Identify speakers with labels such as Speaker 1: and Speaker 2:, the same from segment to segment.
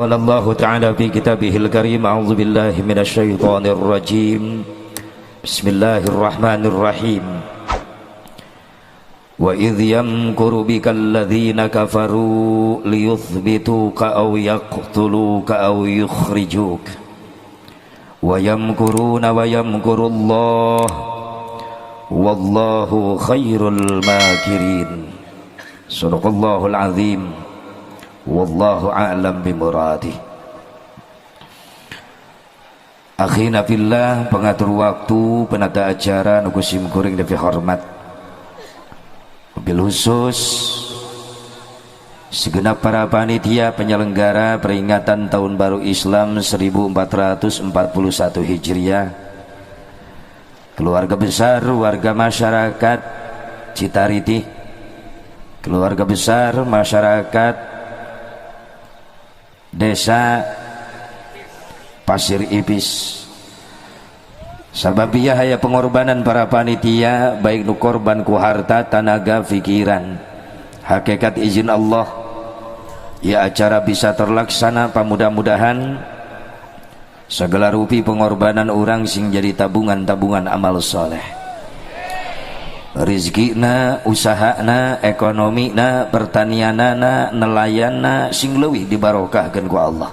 Speaker 1: قال الله تعالى في كتابه الكريم أعوذ بالله من الشيطان الرجيم بسم الله الرحمن الرحيم وإذ يمكر بك الذين كفروا ليثبتوك أو يقتلوك أو يخرجوك ويمكرون ويمكر الله والله خير الماكرين صدق الله العظيم wallahu a'lam bimuradih. Akhina fillah, pengatur waktu, penata acara nu sim kuring lebih hormat, bil khusus segenap para panitia penyelenggara peringatan Tahun Baru Islam 1441 Hijriah, keluarga besar warga masyarakat Citariti, keluarga besar masyarakat Desa Pasir Ipis. Sababiyah aya pengorbanan para panitia, baik nu korban ku harta, tanaga, pikiran. Hakikat izin Allah ya acara bisa terlaksana. Pamudah-mudahan segala rupi pengorbanan orang sing jadi tabungan-tabungan amal soleh, rizkina, usahana, ekonomina, pertanianana, nelayanna sing leuwih dibarokahkeun ku Allah.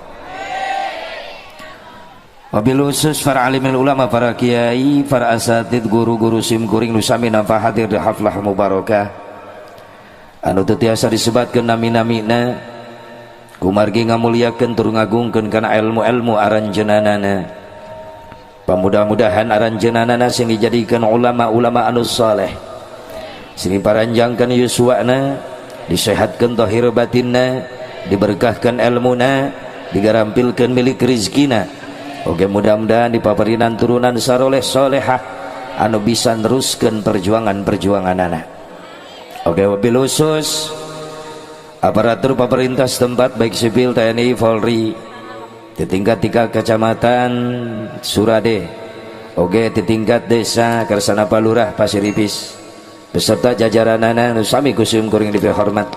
Speaker 1: Wabil khusus para alimil ulama, para kiai, para asatid, guru-guru sim kuring nu sami nampa hadir di haflah mubarakah anu teu tiasa disebatkeun nami-namina, kumargi ngamuliakeun tur ngagungkeun kana ilmu-ilmu aranjeunanana. Pamudah-mudahan aranjeunanana sing dijadikeun ulama-ulama anu saleh, sing diparanjangkeun yuswana, disehatkeun zahir batinna, diberkahkan ilmuna, digarampilkeun milik rizkina. Oke, mudah-mudahan dipaparinan turunan saroleh solehah anu bisa neruskeun perjuangan-perjuangan anak. Oke, wabil khusus aparatur pemerintah setempat, baik sipil, TNI, Polri di tingkat tiga kecamatan Surade, oke, di tingkat desa Kersana, Palurah Pasir Ipis beserta jajaranana nu sami ku sim kuring dipihormat.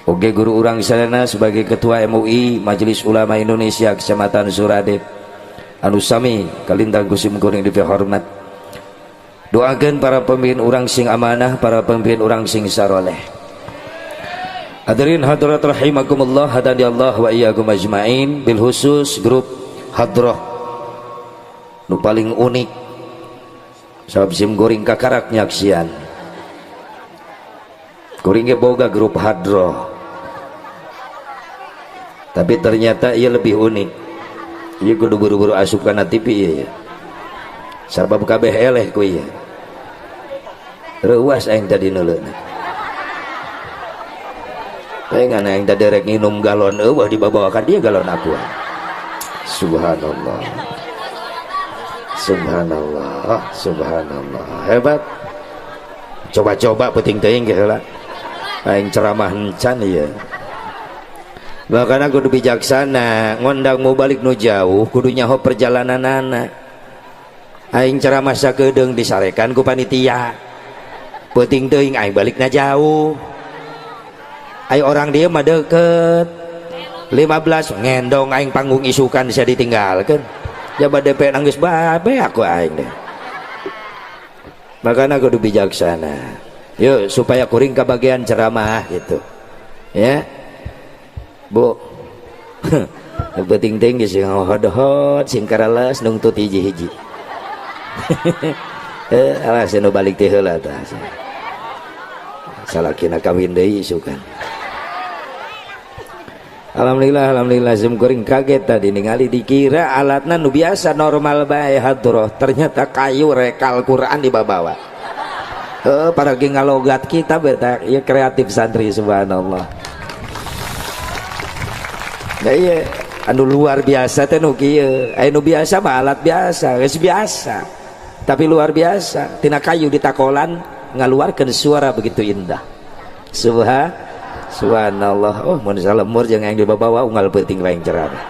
Speaker 1: Oke, guru urang sadayana sebagai ketua MUI, Majelis Ulama Indonesia Kecamatan Surade, anu sami kalintang ku sim kuring dipihormat. Doakan para pemimpin urang sing amanah, para pemimpin urang sing saroleh. Hadirin hadirat rahimakumullah, hadani Allah wa iyyakum ajmain. Bil khusus grup hadroh nu paling unik sabab sim kuring kakarak nyaksian. Kuring ge boga grup hadroh, tapi ternyata ia lebih unik. Ieu kudu buru-buru asup kana TV ieu ya, sabab kabeh eleh ku ieu. Reuas aing tadi neuleuna. Pengen aing tadi rek nginum galon, eueuh, dibawa ka dia galon aqua. Subhanallah. Subhanallah, subhanallah. Hebat. Coba-coba penting teuing ge heula. Aing ceramah encan ieu. Bahkan kudu bijaksana, ngondang mau balik nu jauh, kudu nyaho perjalananana. Aing ceramah sakedeung disarekan ku panitia. Penting teuing aing balikna jauh. Ayo orang dia mah deket 15 ngendong aing panggung isukan bisa ditinggalkan. Jabat DP nangis babe aku aing deh. Makanya kudu bijaksana. Yuk, supaya kuring kebagian ceramah gitu. Ya. Bu. Penting tinggi sing hot-hot sing karales nungtut hiji-hiji. Eh, alas nu balik teh heula tah. Salakina kawin deui isukan. Alhamdulillah, alhamdulillah, sim kuring kaget tadi ningali, dikira alatna nu biasa normal bae hadroh, ternyata kayu rekal Quran dibawa. Eh, para ngalogat kita beta ya kreatif santri, subhanallah. Nah, iya anu luar biasa teh nu kieu. Anu biasa mah alat biasa, geus biasa. Tapi luar biasa, tina kayu ditakolan ngaluarkeun suara begitu indah. Subhanallah. Oh, mun salemur jeung yang dibawa unggal peuting lain ceramah.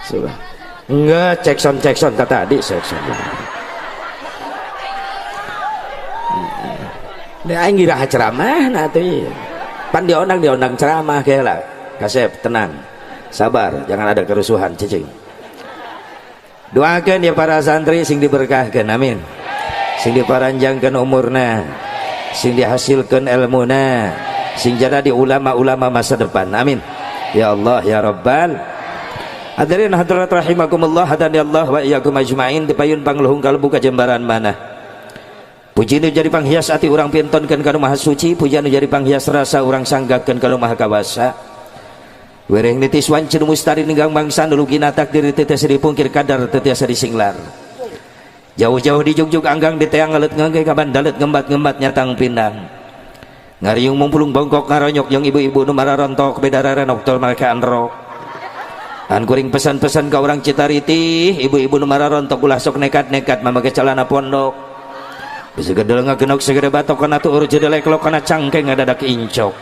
Speaker 1: Subhan. Enggak, cek sound, cek sound kata tadi, cek sound. Ini aing iraha ceramah nah tuh iya. Pan diondang, diondang ceramah lah. Kasep tenang. Sabar, jangan ada kerusuhan, cicing. Doakan ya para santri sing diberkahkan, amin. Sing diparanjangkan umurna, sing dihasilkan ilmuna, sing jadi ulama-ulama masa depan, amin. Ya Allah ya Rabbal. Hadirin hadirat rahimakumullah, hadani Allah wa iyyakum ajmain, dipayun pangluhung kalbu kajembaran mana. Puji nu jadi panghias ati urang pintonkeun ka Nu Maha Suci, puji nu jadi panghias rasa urang sanggakeun ka Nu Maha Kawasa. Wereng nitis wanci nu mustari ninggang bangsa nu lugina takdir teu tiasa dipungkir, kadar teu tiasa disinglar. Jauh-jauh dijugjug anggang diteang ngelet ngangge kaban dalet ngembat-ngembat nyatang pindang. Ngariung mumpulung bongkok ngaronyok jeung ibu-ibu nu mararontok beda rarenok tol mereka rok. An kuring pesan-pesan ka urang Citariti, ibu-ibu nu mararontok ulah sok nekat-nekat mamake celana pondok. Bisa gedel ngagenok segede batok kana tuur jedelek lo kana cangkeng ngadadak incok.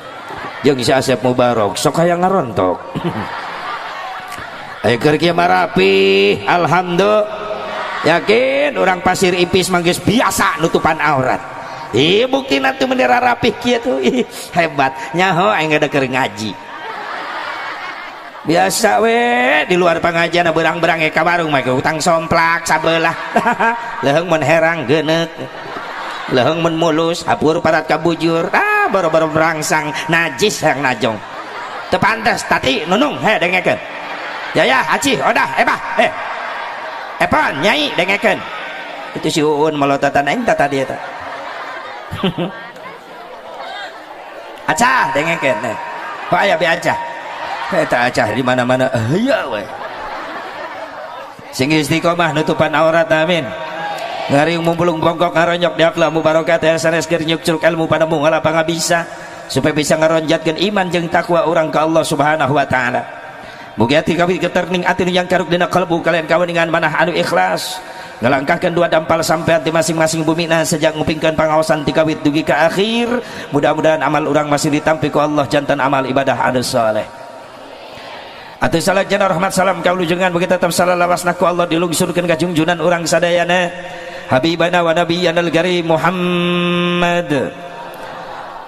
Speaker 1: Jeung si Asep Mubarok sok hayang ngarontok. Ayo keur kieu marapi, alhamdulillah. Yakin orang Pasir Ipis manggis biasa nutupan aurat. Ih, bukti nanti mendera rapih kieu tuh. Ih, hebat. Nyaho aing ada keur ngaji. Biasa we di luar pengajian berang-berang ka warung mah utang somplak sabelah. Leuheung mun herang geuneuk. Leuheung mun mulus hapur parat kabujur. Ah, baru-baru merangsang najis yang najong. Teu pantes tati nunung he dengekeun. Ya ya aci odah ebah eh. Epan nyai dengekeun. Itu si Uun melotatan aing tata dia ta. Acah dengekeun eh. Kok aya be acah? Eta acah di mana-mana aya we. Sing istiqomah nutupan aurat, amin. Ngariung mumpulung bongkok ngaronyok di aflah mubarokat ya sanes keur nyuk ilmu panemu ngalah pangabisa supaya bisa ngaronjatkeun iman jeung takwa urang ka Allah Subhanahu wa taala. Mugi ati kawit geterning ati nu yang karuk dina kalbu kalian kaweningan manah anu ikhlas ngalangkahkeun dua dampal sampean di masing-masing bumina sejak ngupingkeun pangaosan ti kawit dugi ka akhir. Mudah-mudahan amal urang masih ditampi ku Allah jantan amal ibadah anu saleh. Atuh salajana rahmat salam kaulujengan begitu tetap salalawasna ku Allah dilungsurkeun ka junjunan urang sadayana Habibana wa nabiyyana al-karim Muhammad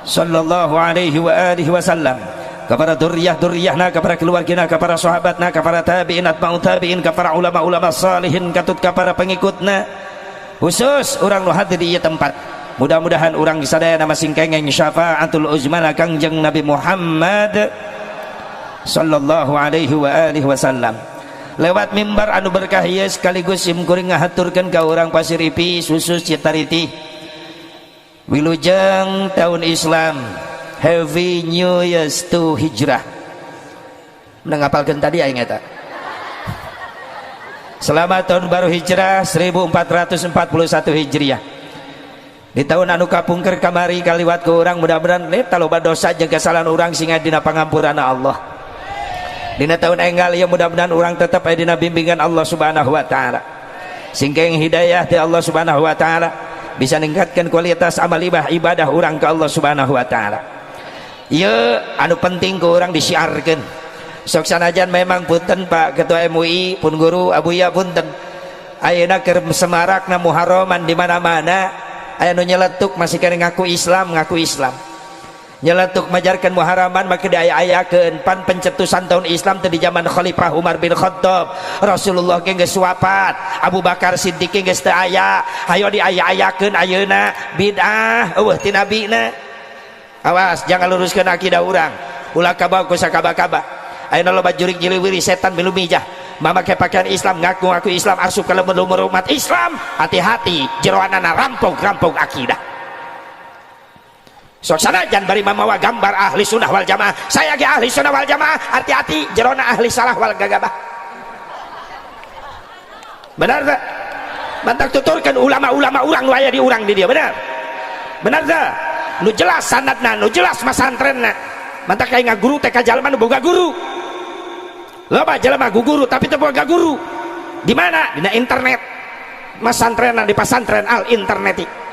Speaker 1: sallallahu alaihi wa alihi wasallam, kepada duriyah-duriyahna, kepada keluargina, kepada sahabatna, kepada tabi'in atba'u tabi'in, kepada ulama-ulama salihin, katut kepada pengikutna, khusus urang nu hadir di ieu tempat. Mudah-mudahan urang sadayana masing kengeng syafaatul uzmana Kangjeng Nabi Muhammad sallallahu alaihi wa alihi wasallam. Lewat mimbar anu berkah ieu sekaligus sim kuring ngahaturkeun ka urang Pasir Ipis khusus Citariti, wilujeng tahun Islam, Happy New Year's to Hijrah. Menengapalkan tadi aing eta. Selamat tahun baru Hijrah 1441 Hijriah. Di tahun anu kapungker kamari kaliwat ke urang, mudah-mudahan taloba dosa jeung kesalahan urang sehingga dina pangampurana Allah. Dina tahun enggal ya mudah-mudahan urang tetap aya dina bimbingan Allah Subhanahu wa taala. Singkeng hidayah ti Allah Subhanahu wa taala bisa ningkatkan kualitas amal ibadah urang ke Allah Subhanahu wa taala. Ieu anu penting ke urang disiarkeun. Sok sanajan memang punten Pak Ketua MUI, pun guru Abuya punten. Ayeuna keur semarakna Muharraman di mana-mana aya nu nyeletuk masih kena ngaku Islam, ngaku Islam. Nyeletuk majarkan Muharraman maka diaya-ayakeun pan pencetusan tahun Islam teh di zaman Khalifah Umar bin Khattab. Rasulullah ge geus wafat, Abu Bakar Siddiq geus teu aya, hayo diaya-ayakeun ayeuna bid'ah eueuh ti nabina. Awas jangan luruskeun akidah urang. Ulah kabawa ku sakaba-kaba. Ayeuna loba jurig nyiliwiri setan milu mijah. Mamakai pakaian Islam, ngaku-ngaku Islam, asup ka lumur umat Islam, hati-hati jeroanana rampok-rampok akidah. Sok sanajan bari mamawa gambar ahli sunnah wal jamaah, saya ge ahli sunnah wal jamaah, hati-hati jerona ahli salah wal gagabah. Benar tak? Mantak tuturkan ulama-ulama urang nu aya di urang di dia, benar? Benar tak? Nu jelas sanadna, nu jelas masantrenna. Mantak kayak ngaguru teh ka jalma nu boga guru. Loba jelema guru tapi teu boga guru. Di mana? Dina internet. Masantrenna di pasantren al interneti.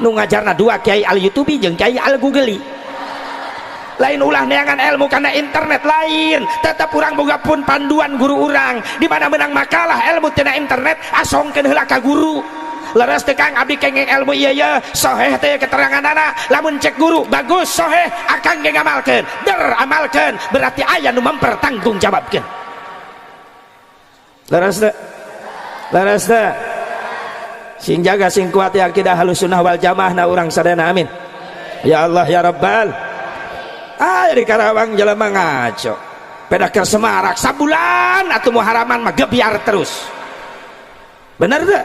Speaker 1: Nu ngajarna dua kiai al YouTube jeung kiai al Google. Lain ulah neangan ilmu karena internet lain, tetap urang boga pun panduan guru urang. Di mana menang makalah ilmu tina internet asongkeun heula ka guru. Leres teu, Kang? Abdi kenging ilmu ieu ye, soheh teh keteranganana? Lamun cek guru bagus, soheh, akang ge ngamalkeun. Der amalkeun, berarti aya nu mempertanggungjawabkeun. Leres teu? Leres teu? Sing jaga, sing kuat ya akidah Ahlussunnah wal Jamaah na urang sadayana. Amin ya Allah ya Rabbal. Ah, di Karawang jelema ngaco, peda keur semarak sabulan atau Muharaman mah gebyar terus. Bener teu?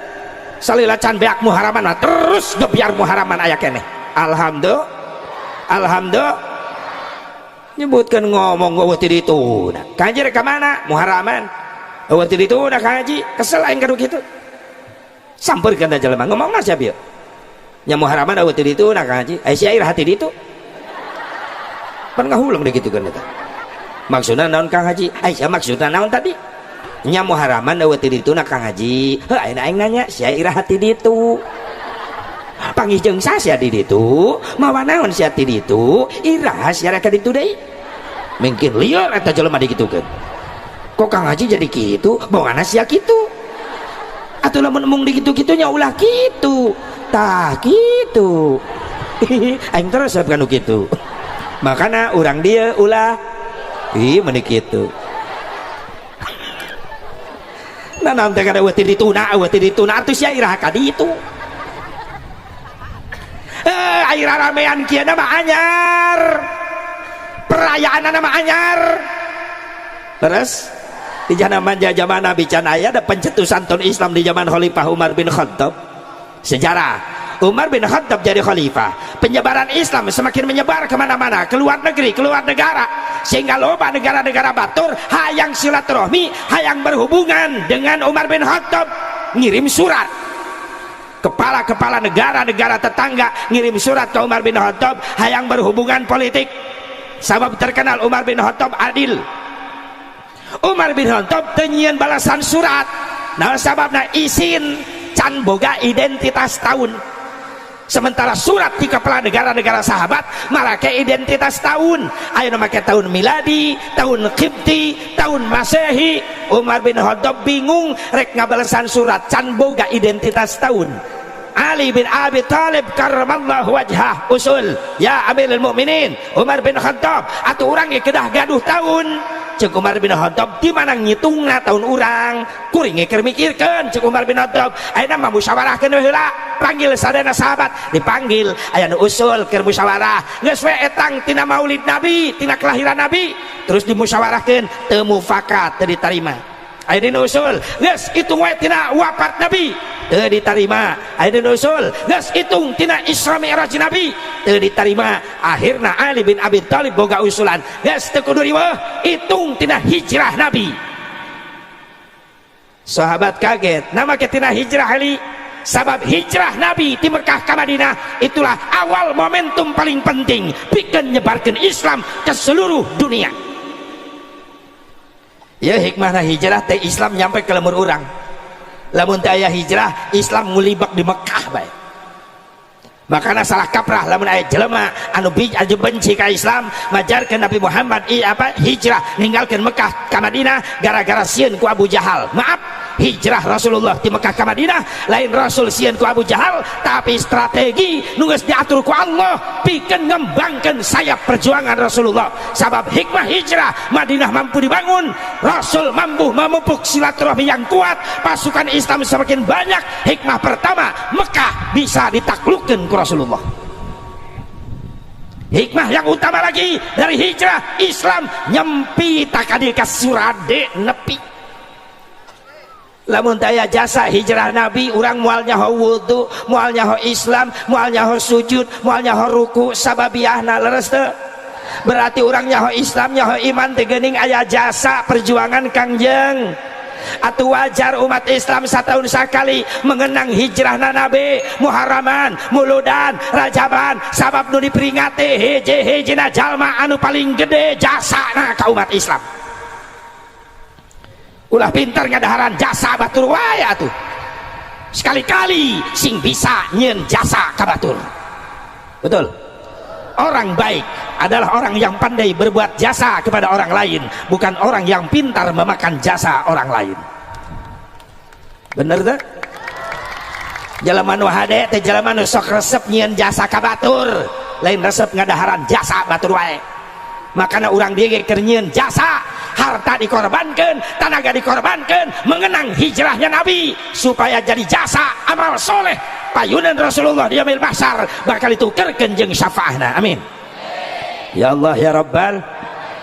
Speaker 1: Salila can beak Muharaman mah terus gebyar. Muharaman aya keneh. Alhamdulillah, alhamdulillah. Nyebutkan ngomong euweuh ti ditu kaji, rek ka mana Muharaman euweuh ti ditu kaji. Kesel aing kadu kitu. Sampeurkeun da jelema, ngomongna sia bieu nya, Muharaman euweuh ti ditu kaji, aya sia iraha ti ditu? Pan ngahuleng digitukeun eta. Maksudna naon, Kang Haji? Aisyah, maksudna naon tadi nya? Muharaman euweuh ti ditu, Kang Haji. Heuh, ayeuna aing nanya, sia iraha ti ditu? Panggih jeung sia di ditu? Mawa naon sia ti ditu? Iraha sia rek ka ditu deui? Mungkin lieur eta jelema digitukeun. Kok Kang Haji jadi kitu? Bongana sia kitu atuh. Lamun embung dikitu-kitu nya ulah kitu, tah kitu. Aing terus kan kitu, makana urang dia ulah ih meuni kitu. Nah, nanti kada euweuh ti dituna, euweuh ti dituna atuh sia iraha ka ditu? Eh, air ramean kieu mah anyar, perayaan mah anyar. Terus di zaman zaman Nabi can aya, ada pencetusan tahun Islam di zaman Khalifah Umar bin Khattab. Sejarah Umar bin Khattab jadi khalifah, penyebaran Islam semakin menyebar kemana-mana, keluar negeri, keluar negara, sehingga loba negara-negara batur hayang silaturahmi, hayang berhubungan dengan Umar bin Khattab. Ngirim surat, kepala-kepala negara-negara tetangga ngirim surat ke Umar bin Khattab, hayang berhubungan politik, sabab terkenal Umar bin Khattab adil. Umar bin Khattab teu nyieun balasan surat. Nah, sababna isin, can boga identitas tahun. Sementara surat di kepala negara-negara sahabat marake identitas tahun, ayo make tahun miladi, tahun Qibti, tahun Masehi. Umar bin Khattab bingung rek ngabalesan surat, can boga identitas tahun. Ali bin Abi Thalib karramallahu wajhah usul, "Ya Amirul Mukminin Umar bin Khattab, atau urang ge kedah gaduh tahun." Cek Umar bin Khattab, "Di mana ngitungna tahun urang? Kuring ge keur mikirkeun." Cek Umar bin Khattab, "Ayeuna mah musyawarahkeun we heula." Panggil sadayana sahabat, dipanggil. Aya nu usul keur musyawarah, "Geus we etang tina Maulid Nabi, tina kelahiran Nabi." Terus dimusyawarahkeun, teu mufakat, teu ditarima. Aya nu usul, "Geus, hitung we tina wafat Nabi." Teu ditarima. Aya nu usul, "Geus, hitung tina Isra Mi'raj Nabi." Teu ditarima. Akhirna Ali bin Abi Thalib boga usulan, "Geus, teu kudu riweuh, hitung tina hijrah Nabi." Sahabat kaget, nama ke tina hijrah, Ali? Sabab hijrah Nabi di Mekah ke Madinah itulah awal momentum paling penting pikeun nyebarkan Islam ke seluruh dunia. Ya, hikmahna hijrah teh Islam nyampe ke lemur urang. Lamun teu aya hijrah, Islam ngulibak di Mekah bae. Makanya salah kaprah lamun aya jelema anu anu benci ka Islam, majarkeun Nabi Muhammad i, apa, hijrah ninggalkeun Mekah ka Madinah gara-gara sieun ku Abu Jahal. Maaf, hijrah Rasulullah di Mekah ka Madinah lain Rasul sieun ku Abu Jahal, tapi strategi nu geus diatur ku Allah pikeun ngembangkeun sayap perjuangan Rasulullah. Sabab hikmah hijrah, Madinah mampu dibangun, Rasul mampu memupuk silaturahmi yang kuat, pasukan Islam semakin banyak. Hikmah pertama, Mekah bisa ditaklukkan ku Rasulullah. Hikmah yang utama lagi dari hijrah, Islam nyempi takadi ka surade nepi. Lamun daya jasa hijrah Nabi, urang moal nyaho wudu, moal nyaho Islam, moal nyaho sujud, moal nyaho ruku sababiahna. Leres teu? Berarti urang nyaho Islam, nyaho iman teh geuning aya jasa perjuangan Kangjeng. Atau wajar umat Islam setahun sekali mengenang hijrah Nabi, Muharraman, Muludan, Rajaban, sabab nu diperingati hiji-hijina jalma anu paling gede jasana ka umat Islam. Ulah pintar ngadaharan jasa batur wae atuh, sekali-kali sing bisa nyieun jasa ka batur. Betul, orang baik adalah orang yang pandai berbuat jasa kepada orang lain, bukan orang yang pintar memakan jasa orang lain. Bener tak? Jelema nu hade teh jelema nu sok resep nyieun jasa ka batur, lain resep ngadaharan jasa batur wae. Makana urang dieu ge keur nyieun jasa, harta dikorbankeun, tanaga dikorbankeun, mengenang hijrahnya Nabi supaya jadi jasa amal soleh payunan Rasulullah di yaumil mahsyar bakal ditukerkeun jeung syafaahna. Amin. Ya Allah ya Rabbal,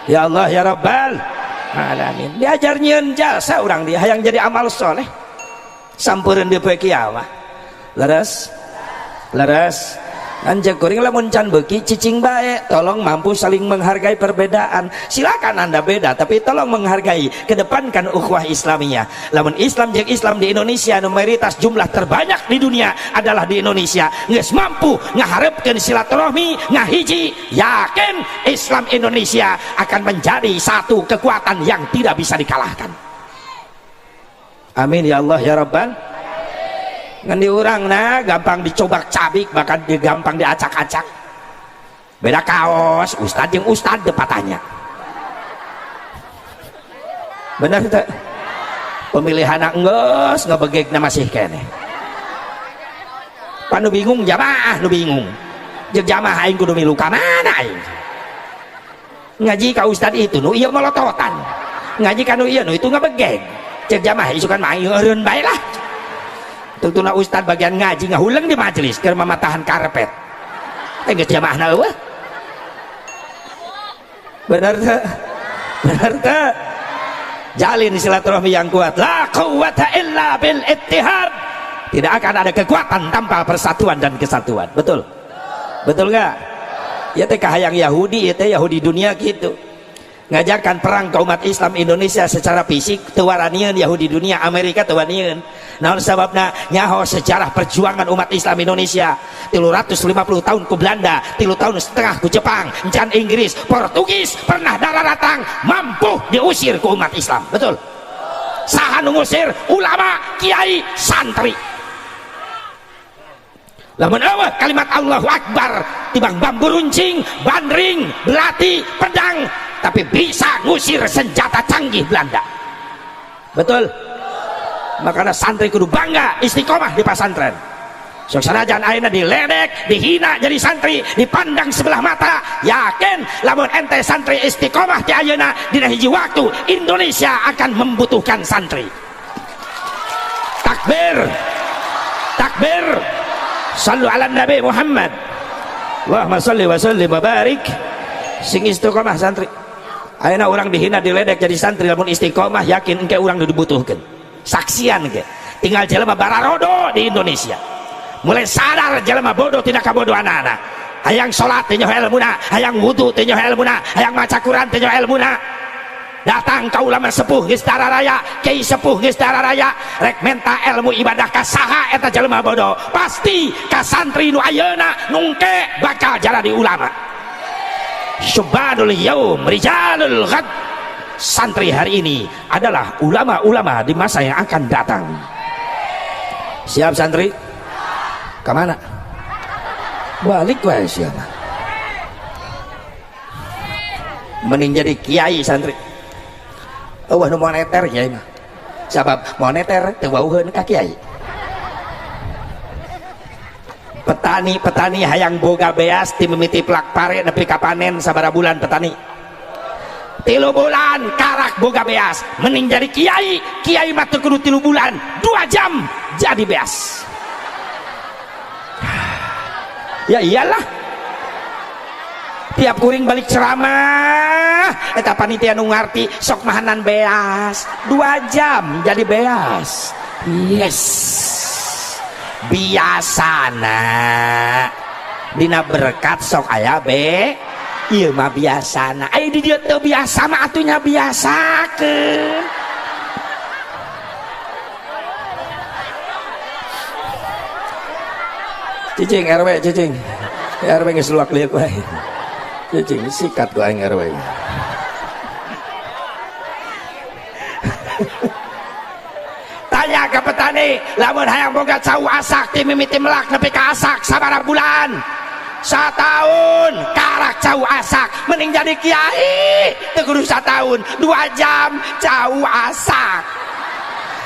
Speaker 1: ya Allah ya Rabbal alamin. Diajar nyieun jasa urang dia hayang jadi amal soleh sampureun di poe kiamah. Leres? Leres? Anjek kuring lamun can beuki cicing bae, tolong mampu saling menghargai perbedaan. Silakan Anda beda, tapi tolong menghargai, kedepankan ukhuwah Islamiyah. Lamun Islam jeung Islam di Indonesia nu mayoritas jumlah terbanyak di dunia adalah di Indonesia, geus mampu ngaharepkeun silaturahmi, ngahiji, yakin Islam Indonesia akan menjadi satu kekuatan yang tidak bisa dikalahkan. Amin ya Allah ya Rabbal. Ngan di urang nah gampang dicobak-cabik, bahkan gampang diacak-acak. Beda kaos, ustad jeung ustad teu patahnya. Bener teu? Pemilihan geus ngebegegna masih keneh. Pan nu bingung jamaah nu bingung. Jeung jamaah aing kudu milu ka mana aing? Ngaji ka ustad itu nu ieu molototan. Ngaji ka nu ieu nu itu ngebegeg. Ceuk jamaah isukan mah aing eureun bae lah. Tungtuna ustad bagian ngaji ngahuleng di majelis keur mamatahan karpet. Teh geus jamaahna eueuh. Bener teu? Bener teu? Jalin silaturahmi yang kuat. La quwwata illa bil ittihad. Tidak akan ada kekuatan tanpa persatuan dan kesatuan. Betul? Betul nggak? Ya teh kahayang Yahudi, ya teh Yahudi dunia gitu. Ngajakan perang ke umat Islam Indonesia secara fisik teu waranieun Yahudi dunia, Amerika teu wanian. Naon sababna? Nyaho sejarah perjuangan umat Islam Indonesia 350 tahun ku Belanda, 3,5 tahun ku Jepang, encan Inggris, Portugis pernah darah datang mampu diusir ku umat Islam. Betul? Saha nu ngusir? Ulama, kiai, santri. Lamun eueuh kalimat Allahu Akbar tibang bambu runcing, bandring, belati, pedang, tapi bisa ngusir senjata canggih Belanda. Betul? Makanya santri kudu bangga istiqomah di pesantren. Sok sanajan ayeuna diledek, dihina jadi santri, dipandang sebelah mata, yakin lamun ente santri istiqomah di ayeuna dina hiji waktu Indonesia akan membutuhkan santri. Takbir. Takbir. Sallu ala Nabi Muhammad. Allahumma salli wa sallim wa barik. Sing istiqomah santri. Ayeuna orang dihina diledek jadi santri, lamun istiqomah yakin engke urang dibutuhkeun. Saksian engke. Tinggal jelema bararodo di Indonesia. Mulai sadar jelema bodoh tidak kabodohanana. Hayang salat teu nyaho ilmuna, hayang wudu teu nyaho ilmuna, hayang maca Quran teu nyaho ilmuna. Datang ka ulama sepuh geus raya, kiai sepuh geus raya, rek menta ilmu ibadah ka saha eta jelema bodoh? Pasti ka santri nu ayeuna nungke bakal jadi ulama. Syubbanul yaum rijalul ghad. Santri hari ini adalah ulama-ulama di masa yang akan datang. Siap santri? Kemana? Balik wae siapa? Mending jadi kiai santri. Eueuh nu moneter kiai mah. Sabab moneter teu wauheun ka kiai. Petani-petani hayang boga beas ti mimiti plak pare nepi ka panen sabaraha bulan petani? 3 bulan karak boga beas. Mending jadi kiai, kiai mah teu kudu 3 bulan, 2 jam jadi beas. Ya iyalah. Tiap kuring balik ceramah eta panitia nu ngarti sok mahanan beas, 2 jam jadi beas. Yes. Biasana dina berkat sok aya be, ieu mah biasana. Aya di dieu teu biasa mah atunya biasakeun. Cicing RW cicing. RW geus luak liuk wae. Cicing sikat ku aing RW. Tanya ke petani, lamun hayang boga cau asak ti mimiti melak nepi ka asak sabaraha bulan? Satahun karak cau asak. Mending jadi kiai teu kudu satahun, 2 jam cau asak.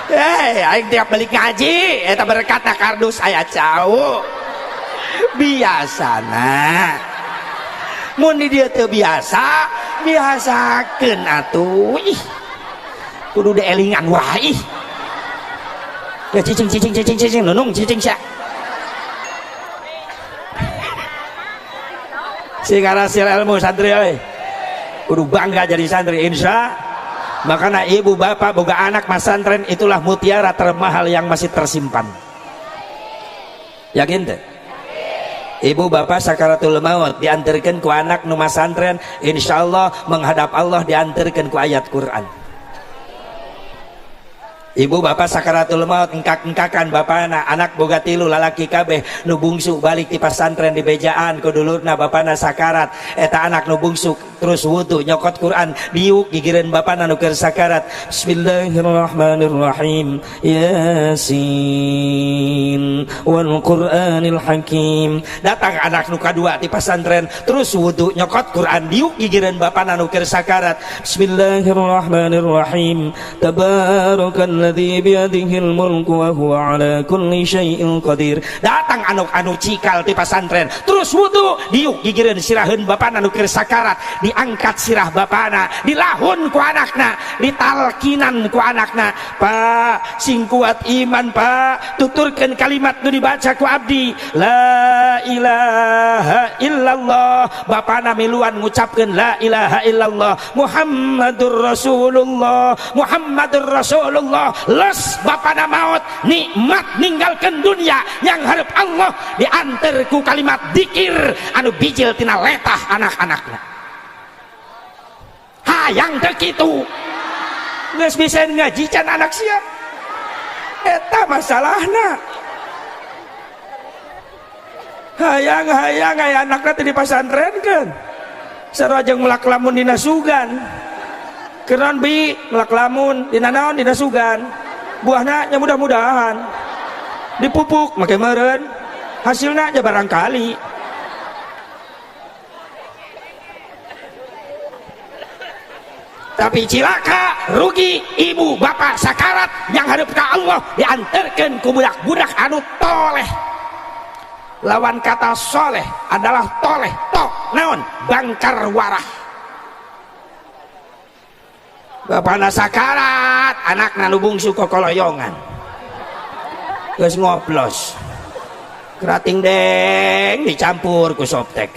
Speaker 2: Aing tiap balik ngaji eta berkat kardus aya cau. Biasana mun di dieu teu biasa, biasakeun atuh. Ih. Kudu dielingan wah ih. Ya cicing cicing cicing cicing nunung cicing sia. Sing ngarasil ilmu santri euy. Kudu bangga jadi santri insya. Makanya ibu bapak boga anak masantren itulah mutiara termahal yang masih tersimpan. Yakin teh? Ibu bapak sakaratul maut diantarkan ku anak nu masantren, insyaallah menghadap Allah diantarkan ku ayat Quran. Ibu bapak sakaratul maut engkak-engkakan bapana anak boga tilu lalaki kabeh nu bungsu balik ti pasantren di bejaan ku dulurna bapana sakarat eta anak nu bungsu terus wudu nyokot Quran diuk gigireun bapana nu keur sakarat. Bismillahirrahmanirrahim. Yasin wal Qur'anil Hakim. Datang anak nu kadua ti pasantren terus wudu nyokot Quran diuk gigireun bapana nu keur sakarat. Bismillahirrahmanirrahim. Tabarakalladzi biyadihil mulku wa huwa ala kulli syai'in qadir. Datang anu cikal ti pasantren terus wudu diuk gigireun siraheun bapana nu keur sakarat, diangkat sirah bapana, dilahun ku anakna, ditalkinan ku anakna. Pak, sing kuat iman Pak, tuturkeun kalimat nu dibaca ku abdi, la ilaha illallah. Bapana miluan ngucapkeun la ilaha illallah Muhammadur Rasulullah, Muhammadur Rasulullah. Les bapana maut nikmat ninggalkeun dunia yang harap Allah diantar ku kalimat dikir anu bijil tina letah anak-anakna. Hayang teu kitu geus bisa ngaji can anak sia eta masalahna. Hayang-hayang aya anakna teh dipasantrenkeun sarua jeung melak lamun dina sugan. Keran bi melak lamun dina naon dina sugan, buahna nya mudah-mudahan dipupuk make meureun hasilna nya barangkali. Tapi cilaka rugi ibu bapak sakarat yang hadap ke Allah diantarkan ku budak-budak anu toleh. Lawan kata soleh adalah toleh, to naon bangkar warah. Bapana sakarat anakna nu bungsu kokoloyongan geus ngoplos kerating deng dicampur ku soptek.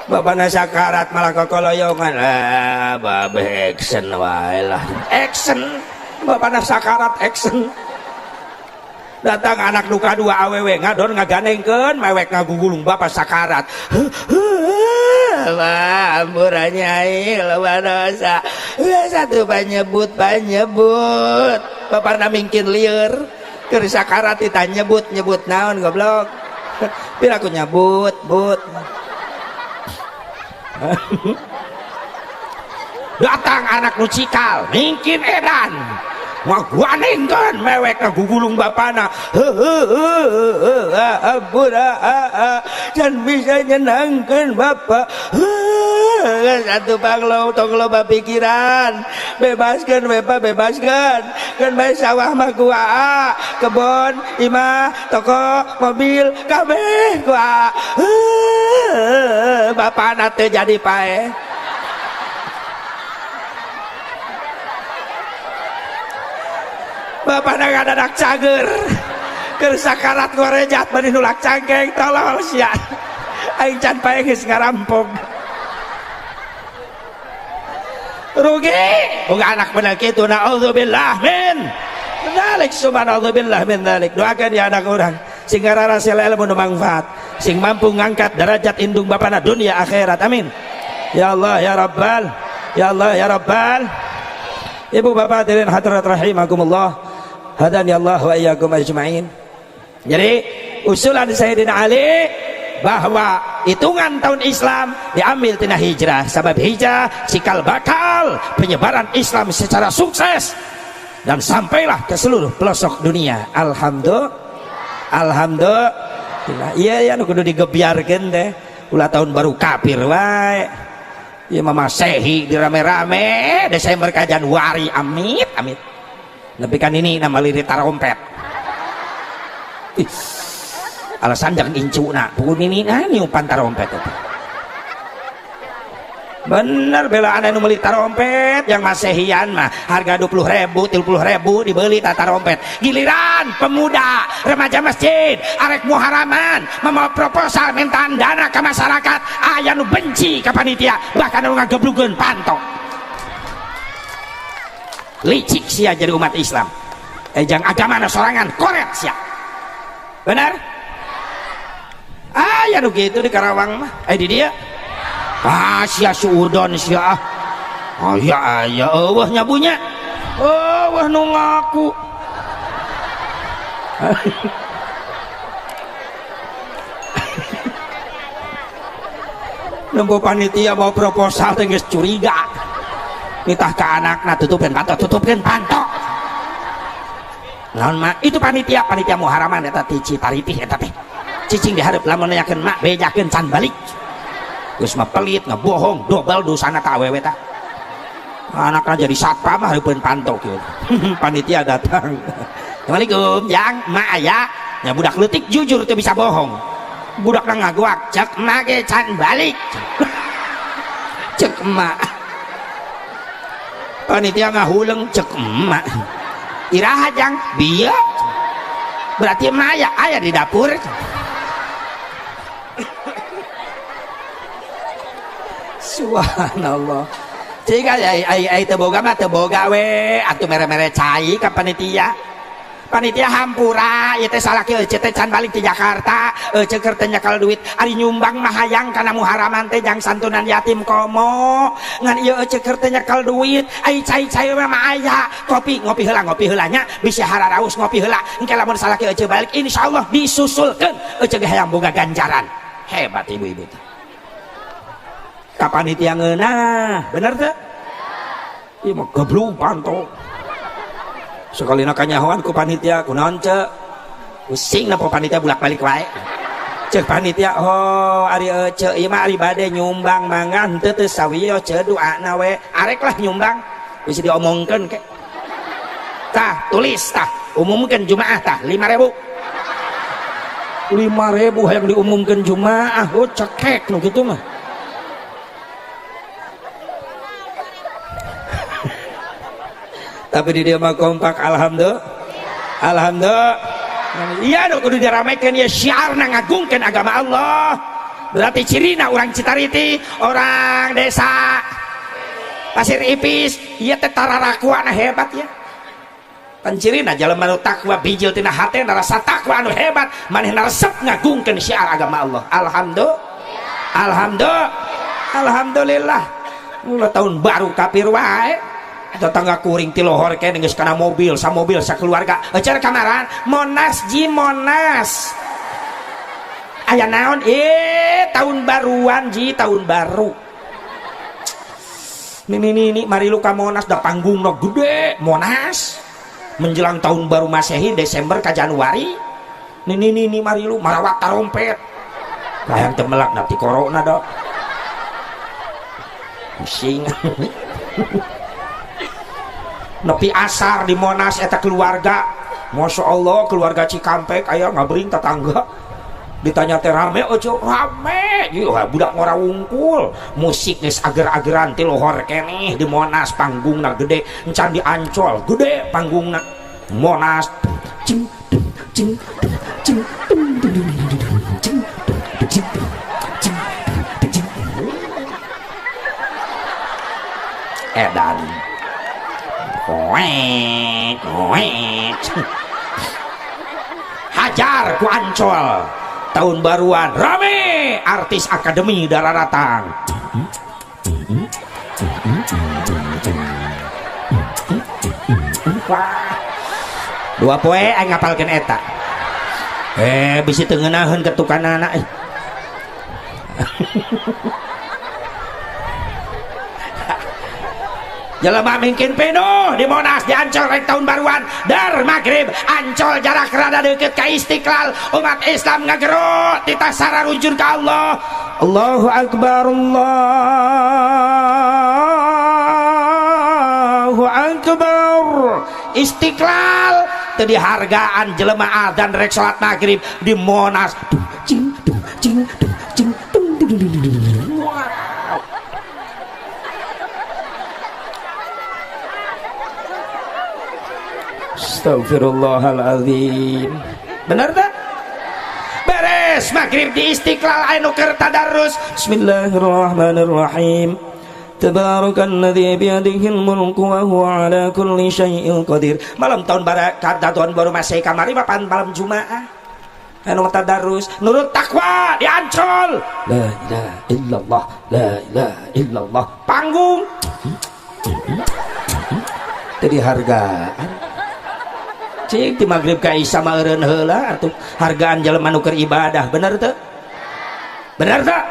Speaker 2: Bapana sakarat malah kokoloyongan, ah babe action wae lah, action. Bapana sakarat action. Datang anak nu kadua awewe ngadon ngaganengkeun mewek ngagugulung bapak sakarat. Wah, ampura nyai loba dosa. Satu panyebut panyebut. Bapana mingkin lieur keur sakarat ditanyebut nyebut naon goblok. Pira aku nyebut but. Datang anak nu cikal mingkin edan ngaguanengkeun mewek ngagugulung bapana. Ampura can bisa nyenangkeun bapak. Satu panglo tong loba pikiran, bebaskeun bapak, bebaskeun keun bae sawah mah ku aa, kebon imah toko mobil kabeh ku aa. Bapana teu jadi paeh. Bapana ngadadak cager keur sakarat ngorejat bari nulak cangkeng tolol sia. Aing can paeh geus ngarampok. Rugi boga anak bener kitu, naudzubillah min dzalik, subhanallah min dzalik. Doakan ya anak urang sing ngararasil ilmu nu mangfaat, sing mampu ngangkat derajat indung bapana dunia akhirat. Amin ya Allah ya Rabbal, ya Allah ya Rabbal. Ibu bapak hadirin hadirat rahimakumullah, hadani Allah wa iyyakum ajmain. Jadi usulan Sayyidina Ali bahwa hitungan tahun Islam diambil tina hijrah, sebab hijrah cikal bakal penyebaran Islam secara sukses dan sampailah ke seluruh pelosok dunia. Alhamdulillah, alhamdulillah. Iya ya nu kudu digebiarkeun teh ulah tahun baru kafir wae. Ieu mah Masehi dirame-rame Desember ka Januari amit amit. Nepi kan ini nama lirik tarompet. Ih, alasan jangan incuna, pukul ini nah niupan tarompet itu. Bener belaan anu meuli tarompet yang masehian mah harga 20.000, 30.000 dibeli tarompet. Giliran pemuda, remaja masjid, arek muharaman, membawa proposal mintaan dana ke masyarakat, aya nu benci ka panitia, bahkan nu ngageblugeun pantok. Licik sia jadi umat Islam. Jang agama na sorangan koret sia. Benar? Aya nu kitu di Karawang mah. Di dia. Ah sia suudon sia. Aya aya eueuh nyabunya. Eueuh nu ngaku. Nempo panitia mau proposal teh geus curiga. Nitah ka anakna tutupkeun panto, tutupkeun panto. Naon mak? Itu panitia, panitia muharaman eta ti Citaritih eta teh. Cicing dihareup lamun nanyakeun mak bejakeun can balik. Geus mah pelit ngebohong dobel dosana ka awewe tah. Anakna jadi satpam mah hareupeun panto kieu. Panitia datang. Assalamualaikum, jang, mak aya. Nya budak leutik jujur teu bisa bohong. Budakna ngaguak, cek mak ge can balik. Cek emak. Panitia ngahuleng cek emak. Iraha jang, bieu. Berarti emak aya, aya di dapur. Subhanallah. Jika ai teu boga mah teu boga we, atuh mere-mere cai ka panitia. Panitia hampura, ieu teh salaki euceu teh can balik ti Jakarta, euceu keur teu nyekel duit, ari nyumbang mah hayang kana muharaman teh jang santunan yatim komo. Ngan ieu euceu keur teu nyekel duit, ai cai-cai mah aya, kopi ngopi heula ngopi heula nya, bisi hararaus ngopi heula. Engke lamun salaki euceu balik insyaallah disusulkeun, euceu ge hayang boga ganjaran. Hebat ibu-ibu teh. Ka panitia ngeunah, bener teu? Ieu mah goblok panto. Sakalina kanyahoan ku panitia kunaon ceu? Pusing na panitia bulak-balik wae. Ceuk panitia, oh ari eceu ieu mah ari bade nyumbang mangan teu teu sawiyo ceu doana we. Arek lah nyumbang. Bisa diomongkeun ke. Tah, tulis tah, umumkeun Jumaah tah 5.000. 5.000 hayang diumumkeun Jumaah, oh cekek nu kitu mah. Tapi di dia mah kompak, alhamdulillah. Alhamdulillah. Iya dong kudu diramekeun ya syiarna ngagungkeun agama Allah. Berarti cirina orang Citariti, orang desa Pasir Ipis, ieu teh tararakuana hebat ya. Pan cirina jalma nu takwa bijil tina hate rasa takwa anu hebat, manehna resep ngagungkeun syiar agama Allah. Alhamdulillah. Alhamdulillah. Alhamdulillah. Ulah tahun baru kafir wae. Tetangga kuring ti lohor kene geus kana mobil, samobil sakeluarga. Euceur kamaran, Monas ji Monas. Aya naon? Tahun baruan ji, tahun baru. Nini nini mari lu ka Monas da panggungna gede, Monas. Menjelang tahun baru Masehi Desember ka Januari. Nini nini mari lu marawat tarompet. Hayang teu melak na ti corona do. Pusing. Nepi asar di Monas eta keluarga, Masya Allah keluarga Cikampek aya ngabring tetangga ditanya teh rame ojo rame ieu budak ngora wungkul musik geus ager-ageran ti lohor keneh di Monas panggungna gede encan di Ancol gede panggungna Monas cing cing cing cing cing cing cing edan koek koek hajar ku Ancol tahun baruan rame artis akademi darah datang. Wah dua poe aing ngapalkeun eta bisi teu ngeunaheun ketukanana. Jelema mingkin penuh di Monas di Ancol rek tahun baruan dar maghrib Ancol jarak rada deket ka Istiqlal umat Islam ngageruk titah sararujun ka Allah. Allahu akbar, Allahu Bogor Istiqlal teu dihargaan jelema adzan rek salat maghrib di Monas dung cing dung cing dung cing dung dung dung dung dung. Wow. Astagfirullahaladzim. Bener tak? Beres maghrib di Istiqlal anu keur tadarus. Bismillahirrahmanirrahim. Tabarakalladzi biyadihil mulku wa huwa ala kulli syai'in qadir. Malam tahun baru tahun baru Masehi kamari papan malam Jumaah. Anu tadarus nurut takwa di Ancol. La ilaha illallah, la ilaha illallah. Panggung. Teu dihargaan. Cik di maghrib ka Isya mah eureun heula atuh hargaan jelema nu keur ibadah, bener teu? Bener teu?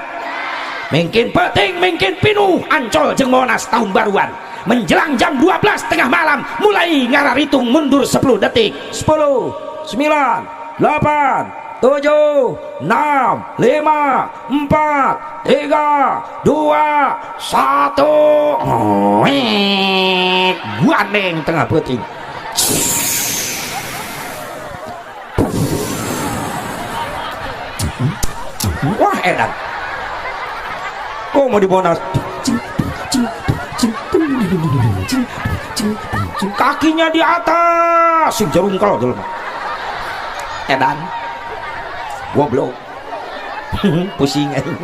Speaker 2: Mungkin penting, mungkin pinuh Ancol jeung Monas tahun baruan. Menjelang jam 12 tengah malam mulai ngararitung mundur 10 detik. 10, 9, 8, 7, 6, 5, 4, 3, 2, 1. Guandeng tengah peuting. Wah edan. Oh mau di Monas. Kakinya di atas, sing jerungkel jelema. Edan. Goblok. Pusing aing.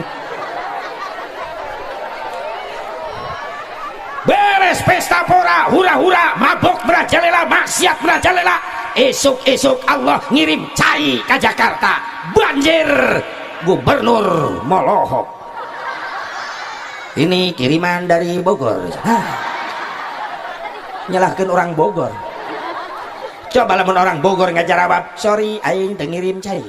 Speaker 2: Beres pesta pora, hura-hura, mabok merajalela, maksiat merajalela. Esuk-esuk Allah ngirim cai ke Jakarta. Banjir. Gubernur molohok. Ini kiriman dari Bogor. Hah. Nyalahkan orang Bogor. Coba lamun orang Bogor ngajarawab, sorry aing teu ngirim cai.